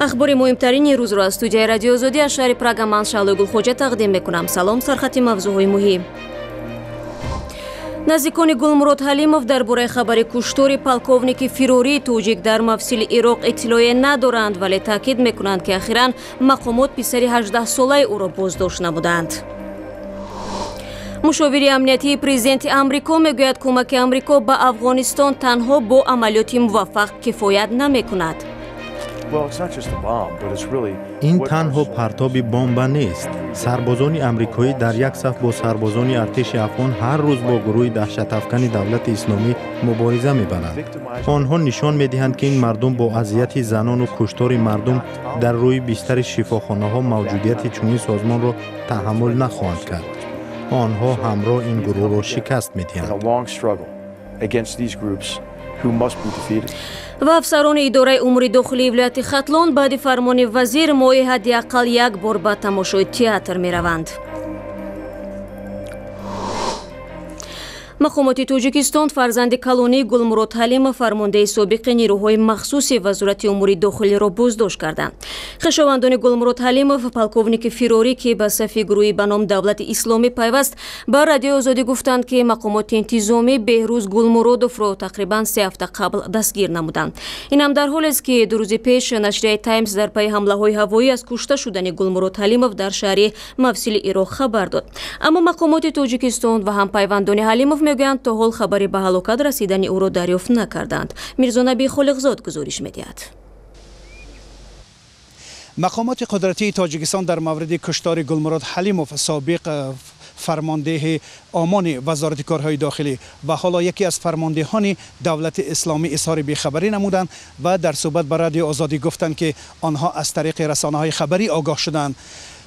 Ахбори муҳимтарини рӯзро аз студияи Радиои Озодӣ аз шаҳри Прага ман Шаҳлои Гулхоҷа тақдим мекунам. Салом, сархати мавзӯъҳои муҳим. Наздикони Гулмурод Ҳалимов дар бораи хабари куштори полковники фирории тоҷик дар мавсили Ироқ иттилоъе надоранд, вале таъкид мекунанд, ки ахиран мақомот писари 18-солаи ӯро боздошт намуданд. Мушовири амниятии президенти Амрико мегӯяд, кӯмаки Амрико ба Афғонистон танҳо бо амалиёти муваффақ кифоят намекунад. Ин танҳо партоби бомба нест. Сарбозони амрикоӣ дар як саф бо сарбозони артиши афғон ҳар рӯз бо гурӯҳи даҳшатафкани Давлати Исломӣ мубориза мебаранд. Онҳо нишон медиҳанд, ки ин мардум бо азияти занону куштори мардум дар рӯи бистари шифохонаҳо мавҷудияти чунин созмонро таҳаммул нахоҳанд кард. Онҳо ҳамроҳ ин гурӯҳро шикаст медиҳанд. Ва афсарони идораи умури дохилии вилояти Хатлон баъди фармони вазир моҳи ҳадди ақал як бор ба тамошои театр мераванд. Мақомоти Тоҷикистон фарзанди калонии Гулмурод Ҳалимов, фармондеҳи собиқи нерӯҳои махсуси Вазорати умури дохилиро боздошт карданд. Хешовандони Гулмурод Ҳалимов, полковники фирорӣ, ки ба сафи гурӯҳи ба ном Давлати Исломӣ пайваст, ба Радиои Озодӣ гуфтанд, ки мақомоти интизомӣ Беҳрӯз Гулмуродовро тақрибан 3 ҳафта қабл дастгир намуданд. Инам дар ҳолест, ки 2 рӯзи пеш нашрияи Таймс дар пайи ҳамлаҳои ҳавоӣ аз кушта шудани Гулмурод Ҳалимов дар шаҳри Мавсили Ироқ хабар дод. Аммо мақомоти Тоҷикистон ва ҳампайвандони Ҳалимов мегӯянд, то ҳол хабари ба ҳалокат расидани ӯро дарёфт накарданд. Мирзонаби Холиқзод гузориш медиҳад. Мақомоти қудратии Тоҷикистон дар мавриди куштори Гулмурод Ҳалимов, собиқ фармондеҳи омони Вазорати корҳои дохилӣ ва ҳоло яке аз фармондеҳони Давлати Исломӣ, изҳори бехабарӣ намуданд ва дар суҳбат ба Радиои Озодӣ гуфтанд, ки онҳо аз тариқи расонаҳои хабарӣ огоҳ шуданд.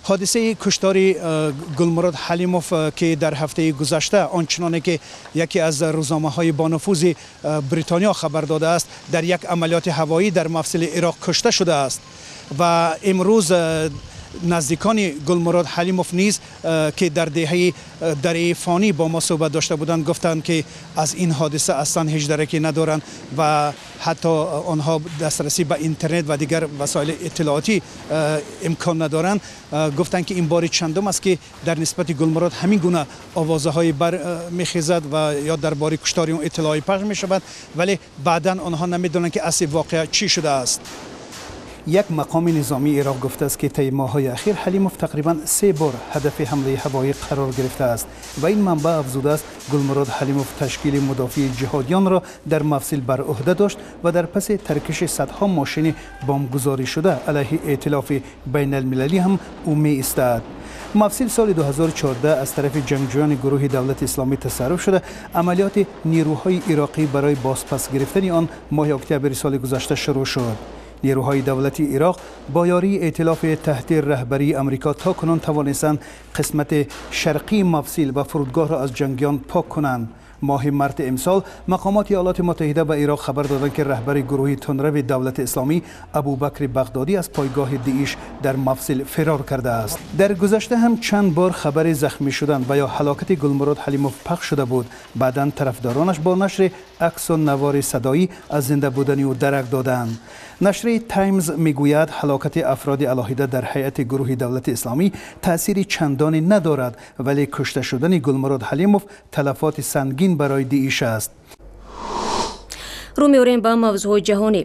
Ҳодисаи куштори Гулмурод Ҳалимов, ки дар ҳафтаи гузашта, ончуноне ки яке аз рӯзномаҳои бонуфузи Бритониё хабар додааст, дар як амалиёти ҳавоӣ дар мавсили Ироқ кушта шудааст ва имрӯз наздикони Гулмурод Ҳалимов низ, ки дар деҳаи Дараи Фонӣ бо мо суҳбат дошта буданд, гуфтанд, ки аз ин ҳодиса аслан ҳеҷ дараке надоранд ва ҳатто онҳо дастрасӣ ба интернет ва дигар васоили иттилоотӣ имкон надоранд. Гуфтанд, ки ин бори чандум аст, ки дар нисбати Гулмурод ҳамин гуна овозаҳои бар мехезад ва ё дар бораи куштори он иттилоъи пахш мешавад, вале баъдан онҳо намедонанд, ки асли воқеа чӣ шудааст. Як мақоми низомии Ироқ гуфтааст, ки тайи моҳҳои ахир Ҳалимов тақрибан 3 бор ҳадафи ҳамлаи ҳавоӣ қарор гирифтааст ва ин манбаъ афзудааст, Гулмурод Ҳалимов ташкили мудофии ҷиҳодиёнро дар мавсил бар ӯҳда дошт ва дар паси таркиши садҳо мошини бомбгузорӣ шуда алайҳи эътилофи байналмилалӣ ҳам ӯ меистад. Мавсил соли 2014 аз тарафи ҷангҷӯёни гурӯҳи Давлати Исломӣ тасарруф шуда, амалиёти нерӯҳои ироқӣ барои бозпас гирифтани он моҳи октябри соли гузашта шурӯъ шуд. Нерӯҳои давлати Ироқ бо ёрии эътилофи таҳти раҳбарии Амрико то кунун тавонистанд қисмати шарқии Мавсил ва фурудгоҳро аз ҷангиён пок кунанд. Моҳи марти имсол мақомоти Иёлоти Муттаҳида ба Ироқ хабар доданд, ки раҳбари гурӯҳи тундрави Давлати Исломӣ Абубакри Бағдодӣ аз пойгоҳи Дииш дар Мавсил фирор кардааст. Дар гузашта ҳам чанд бор хабари захмӣ шудан ва ё ҳалокати Гулмурод Ҳалимов пахш шуда буд. Баъдан тарафдоронаш бо нашри аксу навори садоӣ аз зинда будани ӯ дарак доданд. Нашрияи Таймз мегӯяд, ҳалокати афроди алоҳида дар ҳайати гурӯҳи Давлати Исломӣ таъсири чандоне надорад, вале кушта шудани Гулмурод Ҳалимов талафоти сангин барои Дииш аст. Рӯ меорем ба мавзӯъҳои ҷаҳонӣ.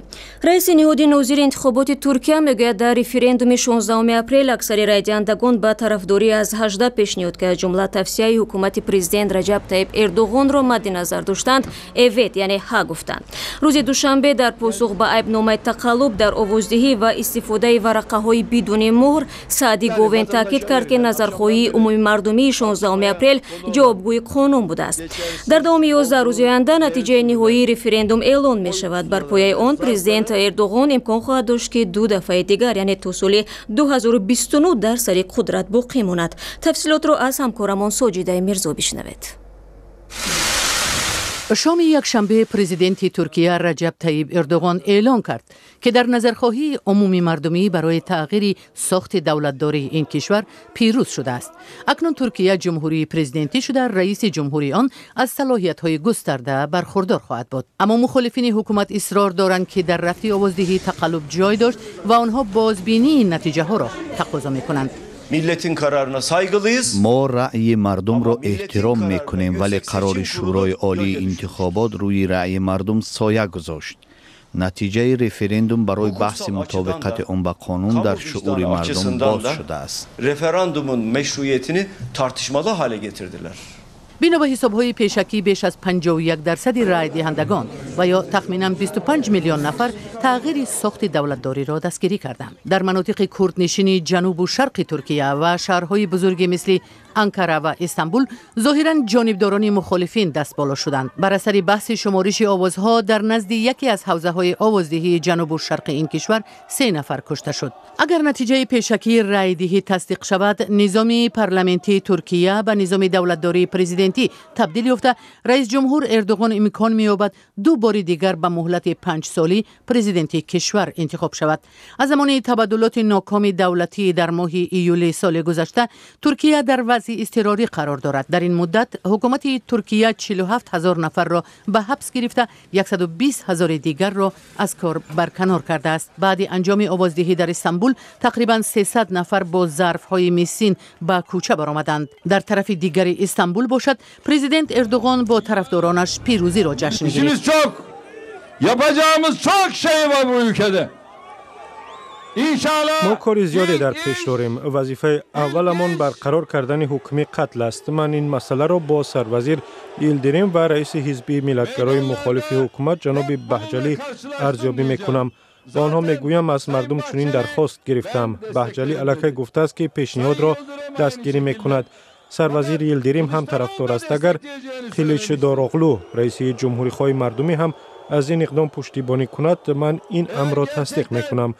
Раиси ниҳоди нозири интихоботи Туркия мегӯяд, дар референдуми 16 апрел аксари райдиҳандагон ба тарафдорӣ аз 18 пешниҳод, ки аз ҷумла тавсияи ҳукумати президент Раҷаб Таиб Эрдоғонро мадди назар доштанд, evet, яъне ҳа гуфтанд. Рӯзи душанбе дар посух ба айбномаи тақаллуб дар овоздиҳӣ ва истифодаи варақаҳои бидуни муҳр, Саъди Говен таъкид кард, ки назархоҳии умумимардумии 16 апрел ҷавобгӯи қонун будааст. Дар давоми 11 рӯзи оянда натиҷаи ниҳоии референдум эълон мешавад. Бар пояи он президент Эрдоғон имкон хоҳад дошт, ки 2 дафъаи дигар, яъне то соли 2029 дар сари қудрат боқӣ монад. Тафсилотро аз ҳамкорамон Соҷидаи Мирзо бишнавед. Шоми якшанбе президенти Туркия Раҷаб Таиб Эрдоғон эълон кард, ки дар назархоҳии умумии мардумӣ барои тағйири сохти давлатдории ин кишвар пирӯз шудааст. Акнун Туркия ҷумҳурии президентӣ шуда, раиси ҷумҳури он аз салоҳиятҳои густарда бархурдор хоҳад буд. Аммо мухолифини ҳукумат исрор доранд, ки дар рафти овоздиҳӣ тақаллуб ҷой дошт ва онҳо бозбинии натиҷаҳоро тақозо мекунанд. Milletin kararına saygılıyız. Мо раъйи мардумро эҳтиром мекунем, вале қарори Шӯрои Олии интихобот рӯи раъйи мардум соя гузошт. Натиҷаи референдум барои баҳси мутобиқати он ба қонун дар шуъури мардум боз шудааст. Referandumun meşruiyetini tartışmalı hale getirdiler. Бино ба ҳисобҳои пешакӣ, беш аз 51% раъйдиҳандагон ва ё тахминан 25 миллион нафар тағйири сохти давлатдориро дастгирӣ карданд. Дар манотиқи курднишини ҷанубу шарқи Туркия ва шаҳрҳои бузурге мисли Анкара ва Истанбул зоҳиран ҷонибдорони мухолифин дастболо шуданд. Бар асари баҳси шумориши овозҳо дар назди яке аз ҳавзаҳои овоздиҳии ҷанубу шарқи ин кишвар се нафар кушта шуд. Агар натиҷаи пешакии раъйдиҳӣ тасдиқ шавад, низоми парламентии Туркия ба низоми давлатдории президентӣ табдил ёфта, раис ҷумҳур Эрдоғон имкон меёбад ду бори дигар ба муҳлати 5-солӣ президенти кишвар интихоб шавад. Аз замони табаддулоти нокоми давлатӣ дар моҳи июли соли гузашта Туркия дар вазъи изтирорӣ қарор дорад. Дар ин муддат ҳукумати Туркия 47 ҳазор нафарро ба ҳабс гирифта, 120 ҳазори дигарро аз кор барканор кардааст. Баъди анҷоми овоздиҳӣ дар Истанбул тақрибан 300 нафар бо зарфҳои мисин ба кӯча баромаданд. Дар тарафи дигари Истанбул бошад, президент Эрдоғон бо тарафдоронаш пирӯзиро ҷашн гирифт. İşimiz çok, yapacağımız çok şey var bu ülkede. Мо кори зиёде дар пеш дорем. Вазифаи авваламон барқарор кардани ҳукми қатл аст. Ман ин масъаларо бо сарвазир Илдирим ва раиси ҳизби миллатгарои мухолифи ҳукумат ҷаноби Баҳҷалӣ арзёбӣ мекунам. Ба онҳо мегӯям, аз мардум чунин дархост гирифтам. Баҳҷалӣ аллакай гуфтааст, ки пешниҳодро дастгирӣ мекунад. Сарвазир Йилдирим ҳам тарафдор аст. Агар Қиличдороғлу, раиси ҷумҳурихоҳи мардумӣ, ҳам аз ин иқдом пуштибонӣ кунад, ман ин амрро тасдиқ мекунам.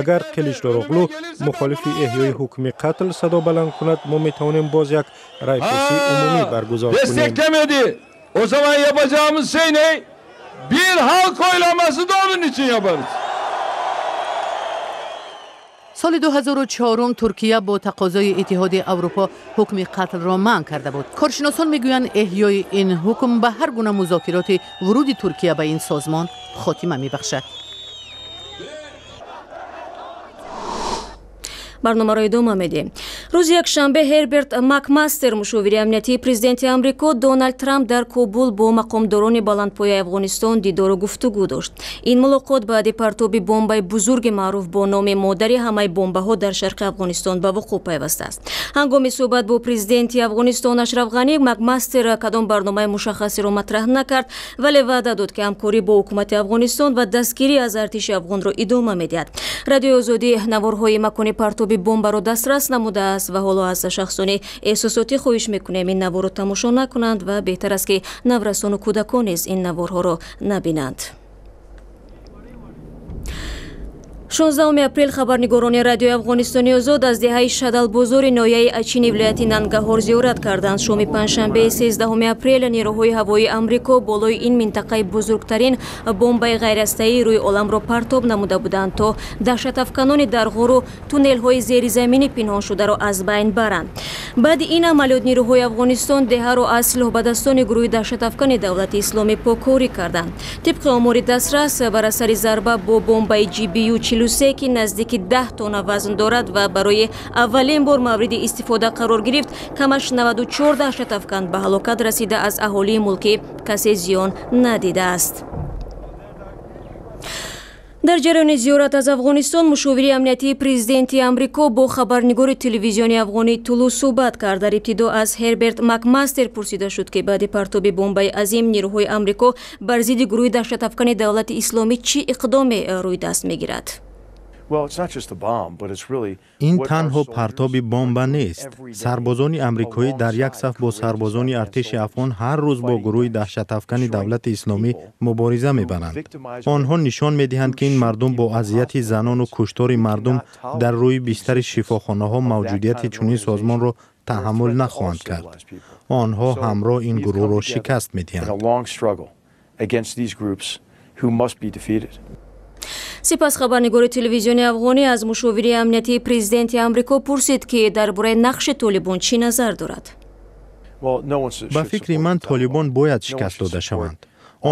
Агар Қиличдороғлу, мухолифи эҳёи ҳукми қатл, садо баланд кунад, мо метавонем боз як райпурсии умумӣ баргузор кунем. Desteklemedi. O zaman yapacağımız şey ne? Bir halk oylaması da onun için yaparız. Соли 2004 Туркия бо тақозои Иттиҳоди Аврупо ҳукми қатлро манъ карда буд. Коршиносон мегӯянд, эҳёи ин ҳукм ба ҳар гуна музокироти вуруди Туркия ба ин созмон хотима мебахшад. Барномаро идома медиҳем. Рӯзи якшанбе Ҳерберт Макмастер, мушовири амниятии президенти Амрико Доналд Трамп, дар Кобул бо мақомдорони баландпояи Афғонистон дидору гуфтугӯ дошт. Ин мулоқот баъди партоби бомбаи бузурги маъруф бо номи модари ҳамаи бомбаҳо дар шарқи Афғонистон ба вуқӯъ пайвастааст. Ҳангоми суҳбат бо президенти Афғонистон Ашраф Ғанӣ, Макмастер кадом барномаи мушаххасеро матраҳ накард, вале ваъда дод, ки ҳамкорӣ бо ҳукумати Афғонистон ва дастгирӣ аз артиши афғонро идома медиҳад. Радиои Озодӣ наворҳои макони партоби бомбаро дастрас намудааст ва ҳоло аз шахсони эҳсосотӣ хоҳиш мекунем, ин наворро тамошо накунанд ва беҳтар аст, ки наврасону кӯдакон низ ин наворҳоро набинанд. 16 апрел хабарнигорони Радиои Афғонистони Озод аз деҳаи Шадалбозори ноҳияи Ачини вилояти Нангаҳор зиёрат карданд. Шоми панҷшанбеи 13 апрел нерӯҳои ҳавоии Амрико болои ин минтақаи бузургтарин бомбаи ғайрҳастаии рӯи оламро партоб намуда буданд, то даҳшатафканони дар ғору туннелҳои зеризаминӣ пинҳоншударо аз байн баранд. Баъди ин амалиёт нерӯҳои Афғонистон деҳаро аз силоҳбадастони гурӯҳи даҳшатафкани Давлати Исломӣ покорӣ карданд. Тибқи омори дастрас, бар асари зарба бо бомбаи GBU 43, ки наздики 10 тонна вазн дорад ва барои аввалин бор мавриди истифода қарор гирифт, камаш 94 даҳшатафкан ба ҳалокат расида, аз аҳолии мулкӣ касе зиён надидааст. Дар ҷараёни зиёрат аз Афғонистон мушовири амниятии президенти Амрико бо хабарнигори телевизиони афғонии Тулу суҳбат кард. Дар ибтидо аз Ҳерберт Макмастер пурсида шуд, ки баъди партоби бомбаи азим нерӯҳои Амрико бар зидди гурӯҳи даҳшатафкани Давлати Исломӣ чӣ иқдоме рӯи даст мегирад. Ин танҳо партоби бомба нест. Сарбозони амрикоӣ дар як саф бо сарбозони артиши афғон ҳар рӯз бо гурӯҳи даҳшатафкани Давлати Исломӣ мубориза мебаранд. Онҳо нишон медиҳанд, ки ин мардум бо азияти занону куштори мардум дар рӯи бистари шифохонаҳо мавҷудияти чунин созмонро таҳаммул нахоҳанд кард. Онҳо ҳамроҳ ин гурӯҳро шикаст медиҳанд. Сипас хабарнигори телевизиони афғонӣ аз мушовири амниятии президенти Амрико пурсид, ки дар бораи нақши толибон чӣ назар дорад. Ба фикри ман, толибон бояд шикаст дода шаванд.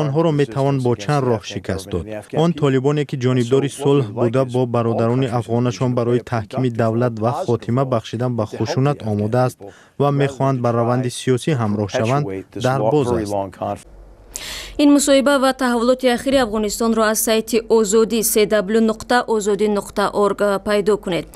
Онҳоро метавон бо чанд роҳ шикаст дод. Он толибоне, ки ҷонибдори сулҳ буда, бо бародарони афғонашон барои таҳкими давлат ва хотима бахшидан ба хушунат омода аст ва мехоҳанд ба раванди сиёсӣ ҳамроҳ шаванд, дар боз аст. Ин мусоҳиба ва таҳаввулоти ахири Афғонистонро аз сайти Озодӣ cw.ozodi.org пайдо кунед.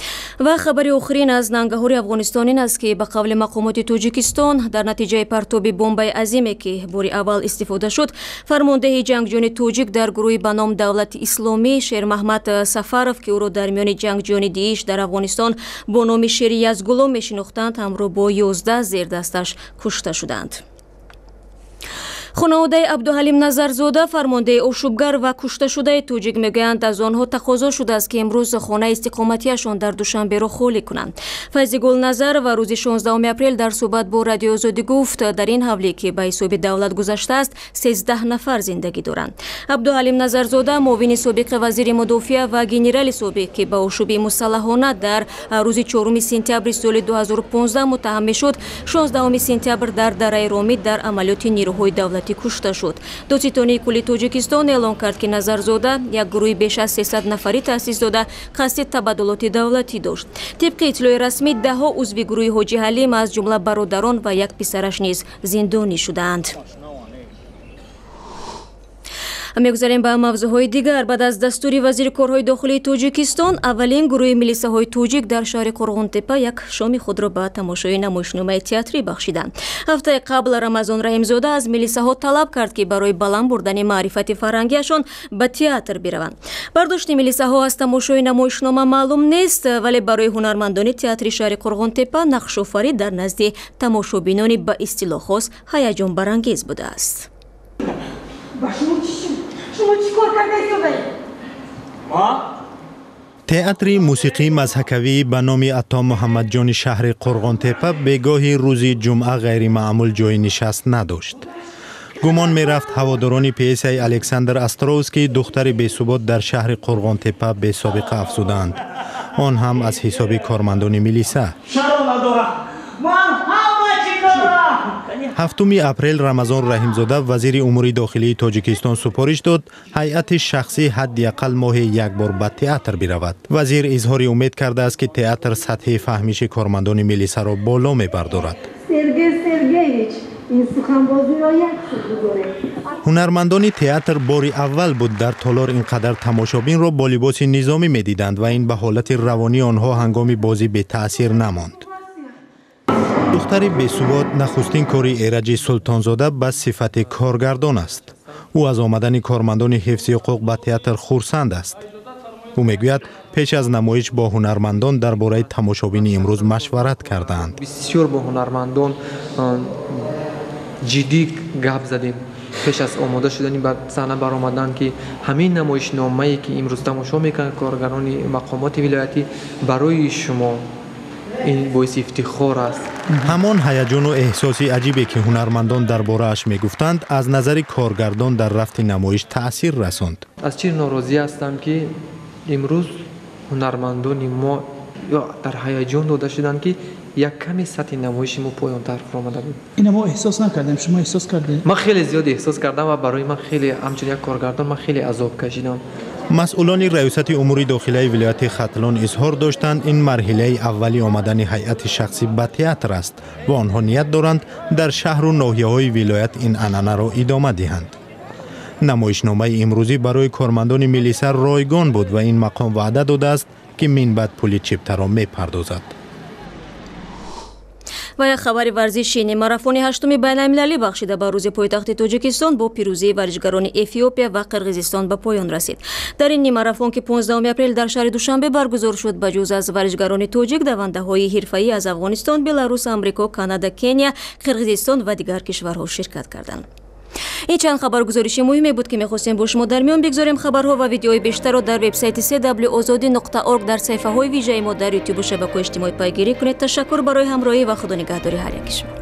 Ва хабари охирин аз Нангаҳори Афғонистон ин аст, ки ба қавли мақомоти Тоҷикистон, дар натиҷаи партоби бомбаи азиме, ки бори аввал истифода шуд, фармондеҳи ҷангҷӯёни тоҷик дар гурӯҳи ба ном Давлати Исломӣ Шермаҳмад Сафаров, ки ӯро дар миёни ҷангҷӯёни Дииш дар Афғонистон бо номи Шери Язгулом мешинохтанд, ҳамроҳ бо 11 зердасташ кушта шуданд. Хонаводаи Абдуҳалим Назарзода, фармондеҳи ошӯбгар ва кушташудаи тоҷик, мегӯянд, аз онҳо тақозо шудааст, ки имрӯз хонаи истиқоматиашон дар Душанберо холӣ кунанд. Файзигул Назарова рӯзи 16 апрел дар суҳбат бо Радиои Озодӣ гуфт, дар ин ҳавлӣ, ки ба ҳисоби давлат гузаштааст, 13 нафар зиндагӣ доранд. Абдуҳалим Назарзода, муовини собиқи вазири мудофиа ва генерали собиқ, ки ба ошӯби мусаллаҳона дар рӯзи 4 сентябри соли 2015 муттаҳам мешуд, 16 сентябр дар дараи Ромид дар амалиёти нерӯҳои давлатӣ кушта шуд. Додситонии кулли Тоҷикистон эълон кард, ки Назарзода як гурӯҳи беш аз 300 нафарӣ таъсис дода, қасди табаддулоти давлатӣ дошт. Тибқи иттилои расмӣ, даҳҳо узви гурӯҳи Ҳоҷи Ҳалим, аз ҷумла бародарон ва як писараш низ зиндонӣ шудаанд. Мегузарем ба мавзӯъҳои дигар. Баъд аз дастури вазири корҳои дохилии Тоҷикистон, аввалин гурӯҳи милисаҳои тоҷик дар шаҳри Қурғонтеппа як шоми худро ба тамошои намоишномаи театрӣ бахшиданд. Ҳафтаи қабл Рамазон Раҳимзода аз милисаҳо талаб кард, ки барои баланд бурдани маърифати фарҳангиашон ба театр бираванд. Бардошти милисаҳо аз тамошои намоишнома маълум нест, вале барои ҳунармандони театри шаҳри Қурғонтеппа нақшофарӣ дар назди тамошобинони ба истилоҳ хос ҳаяҷонбарангез будааст. Театри мусиқии мазҳакавӣ ба номи Ато Муҳаммадҷони шаҳри Қурғонтеппа бегоҳи рӯзи ҷумъа ғайримаъмул ҷои нишаст надошт. Гумон мерафт, ҳаводорони пьесаи Александр Островский «Духтари бесубот» дар шаҳри Қурғонтеппа бесобиқа афзудаанд. Он ҳам аз ҳисоби кормандони милиса. 7 апрел Рамазон Раҳимзода, вазири умури дохилии Тоҷикистон, супориш дод, ҳайати шахсӣ ҳадди ақал моҳе як бор ба театр биравад. Вазир изҳори умед кардааст, ки театр сатҳи фаҳмиши кормандони милисаро боло мебардорад. Ҳунармандони театр бори аввал буд дар толор ин қадар тамошобинро бо либоси низомӣ медиданд ва ин ба ҳолати равонии онҳо ҳангоми бозӣ бетаъсир намонд. Духтари бесубот нахустин кори Эраҷи Султонзода ба сифати коргардон аст. Ӯ аз омадани кормандони ҳифзи ҳуқуқ ба театр хурсанд аст. Ӯ мегӯяд, пеш аз намоиш бо ҳунармандон дар бораи тамошобини имрӯз машварат кардаанд. Бисёр бо ҳунармандон ҷиддӣ гап задем пеш аз омода шудани ба саҳна баромадан, ки ҳамин намоишномае, ки имрӯз тамошо мекунанд коргарони мақомоти вилоятӣ, барои шумо ин боиси ифтихор аст. Ҳамон ҳаяҷону эҳсоси аҷибе, ки ҳунармандон дар борааш мегуфтанд, аз назари коргардон дар рафти намоиш таъсир расонд. Аз чӣ норозӣ ҳастам, ки имрӯз ҳунармандони мо дар ҳаяҷон дода шуданд, ки як каме сатҳи намоиши мо поёнтар фуромада буд. Ина мо эҳсос накардем, шумо эҳсос кардед? Ман хеле зиёд эҳсос кардам ва барои ман хеле, ҳамчун як коргардон, ман хеле азоб кашидам. Масъулони раёсати умури дохилаи вилояти Хатлон изҳор доштанд, ин марҳилаи аввали омадани ҳайати шахсӣ ба театр аст ва онҳо ният доранд дар шаҳру ноҳияҳои вилоят ин анъанаро идома диҳанд. Намоишномаи имрӯзӣ барои кормандони милиса ройгон буд ва ин мақом ваъда додааст, ки минбаъд пули чиптаро мепардозад. Ва як хабари варзишӣ. Нимарафони ҳаштуми байналмилалӣ бахшида ба рӯзи пойтахти Тоҷикистон бо пирӯзии варзишгарони Эфиопия ва Қирғизистон ба поён расид. Дар ин нимарафон, ки 15 апрел дар шаҳри Душанбе баргузор шуд, ба ҷуз аз варзишгарони тоҷик давандаҳои ҳирфаӣ аз Афғонистон, Беларус, Амрико, Канада, Кения, Қирғизистон ва дигар кишварҳо ширкат карданд. Ин чанд хабаргузориши муҳиме буд, ки мехостем бо шумо дар миён бигзорем. Хабарҳо ва видеои бештарро дар вебсайти cw ozodi.org, дар саҳифаҳои вижаи мо дар Ютубу шабакаҳои иҷтимоӣ пайгирӣ кунед. Ташаккур барои ҳамроҳӣ ва худо нигаҳдори ҳар яки шумо.